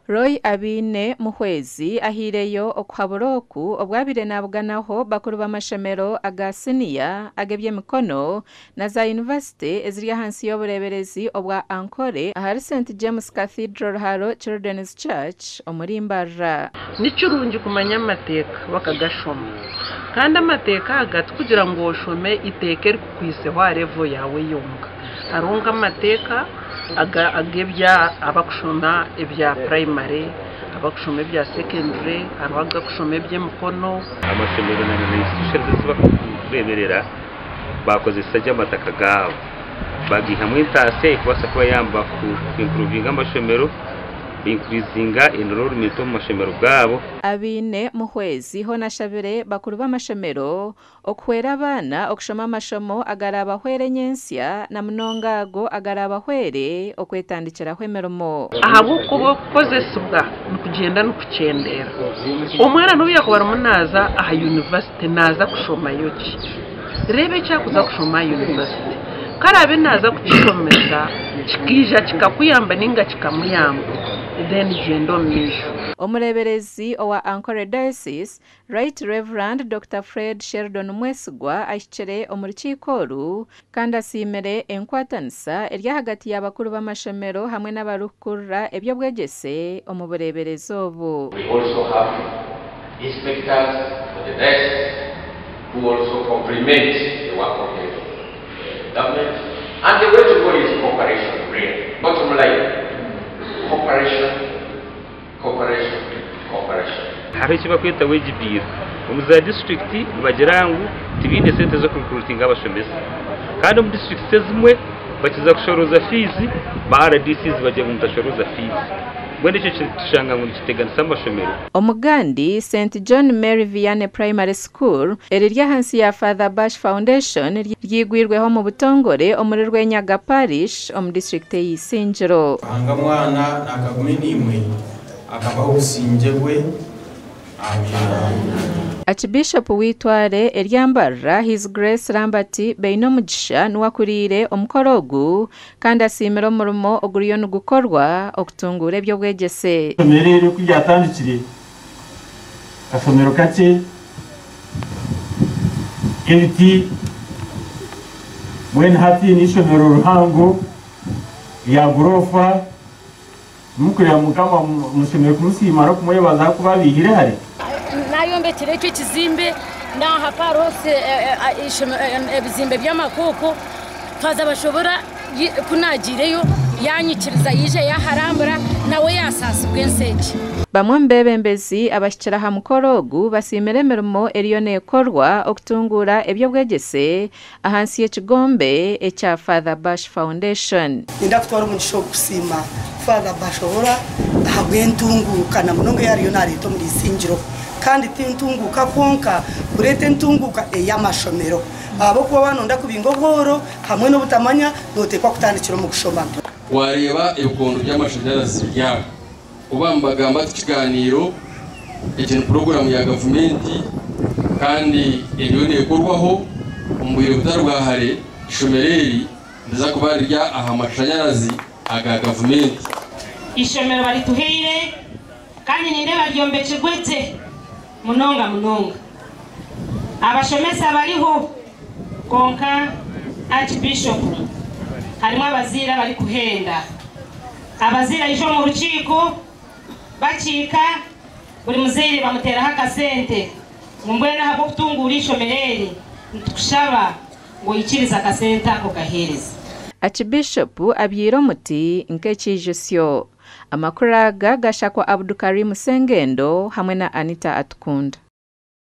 Roy Abiine Muhwezi ahaireyo okuhabura oku obu abaire nabuganaho bakuru b'amashomero aga siniya ag'eby'emikono na za yunivasite eziri ahansi y'obureeberezi obwa Ankole ahari St James Cathedral Ruharo Children's Church omuri Mbarara. Ni kirungi kumanya amateeka bakagashoma. Kandi amateeka aga tikugira ngu oshome eiteeka erikukuhiseho aha level yaawe yonka. Hariho nk'amateeka ag'ebya abakushoma ebya purayimare, abakushoma ebya sekendure, hariho agakushoma eby'emikono. Amashomero na na institutions ezi barikureeberera baakozesa gye amataka gaabo, baagaihamu entaasya erikubaasa kubayamba ku improvinga amashomero, ba-increasinga enrollment omu mashomero gaabo. Abaine Muhwezi hoona ashabire bakuru b'amashomero Okuhwera abaana okushoma amashomo agaraabahwere nyentsya na munonga ago agaraabahwere okwetandikiraho emirimo. Ahabw'okuba okukozesibwa nikugyenda nikukyendeera. Omwana n'obu yaakuba arimu naaza aha yunivasite naaza kushomayo ki? Reeba eki arikuza kushoma aha yunivasite. Ku araabe naaza kukishomesa kikaija kikakuyamba nainga kikamuyamba then gyenda omu maisho. Omureeberezi owa Ankole Diocese, Right Rev. Dokita Fred Sheldon Mwesigwa ahikire omu rukiiko oru kandi asiimire enkwatanisa eri ahagati ya bakuru b'amashomero hamwe n'abarikukurira eby'obwegyese omu bureeberezi obu. We also have inspectors for the diocese who also complement the work of the government and the way to go is cooperation really. Bottom line, cooperation, cooperation, cooperation. Hariho eki barikweta wage bill. Omu za disiturikiti nibagira ngu tibaine sente z'okurikurutinga abashomesa. Kandi omu disiturikiti ezimwe bakiza kushorooza fiizi, ba RDCs bagira ngu mutashorooza fiizi. Mbwenu ekyo tushanga ngu nikiteganisa amashomero. Omugandi, Saint John Mary Vianney Primary School eriri ahansi ya Father Bash Foundation ryigwirweho omu butongore omuri Rwenyaga Parish omu disiturikiti ey'Isingiro. Ruhanga Mwana naakagume naimwe, akabaha obusingye bwe. Amiina. Aakibiishopu w'eitware erya Mbarara, His Grace Lambert Beinomugisha niwe akuriire omukoro ogu kandi asiimire omurimo oguriyo nigukorwa okutunguura eby'obwegyese. Eishomero eri oku ryatandikire, akashomero kakye k'ebiti, mbwenu hati n'eishomero rihango rya guroofa. Timukureeba Mukama mushemereire kumusiima n'okumwebaza ahakuba abaihire hare? Naayombekire ekyo ekizimbe n'aha hariho ebizimbe by'amakuuku. Twaza bashobora ku naagiireyo yaanyikiriza yaija yaaharambura nawe yaasaasibwa ensi egi. Bamwe omu beebembezi abahikire aha mukoro ogu basiimire emirimo eriyo neekorwa okutunguura eby'obwegyese ahansi y'ekigombe ekya Father Bash Foundation. Ninda kutwara omugisha ogu kusiima Father Bashobora ahabw'entunguuka na munonga ei ariyo nareeta omuri Isingiro kandi ti ntunguuka kwonka, kureeta entunguuka ey'amashomero ahabw'okuba waaba noyenda kubinga obworo hamwe n'obutamanya noteekwa kutandikira omu kushoma. Waareeba ebikondo by'amashanyarazi biri aha, oba nibagamba ati kigaaniiro egi ni puroguraamu ya gavumenti kandi eriyo neekorwaho omu bwire butari bwa hare ishomero eri niriza kuba riri aha mashanyarazi aga gavumenti. Eishomero barituhaire kandi nindeeba ryombekirwe gye munonga munonga. Abashomesa bariho kwonka Archbishop harimu abazaire abarikuhenda. Abazaire aija omu rukiiko bakiika buri muzaire bamuteeraho akasente ngu mbwenu ahabw'okutunguura eishomero eri nitukushaba ngu oikirize akasente ako okaheereze. Archbishop abyaire omuti nk'ekiijutsyo. Amakuru aga gashakwa Abdukarim Sengendo hamwe na Anita Atukunda.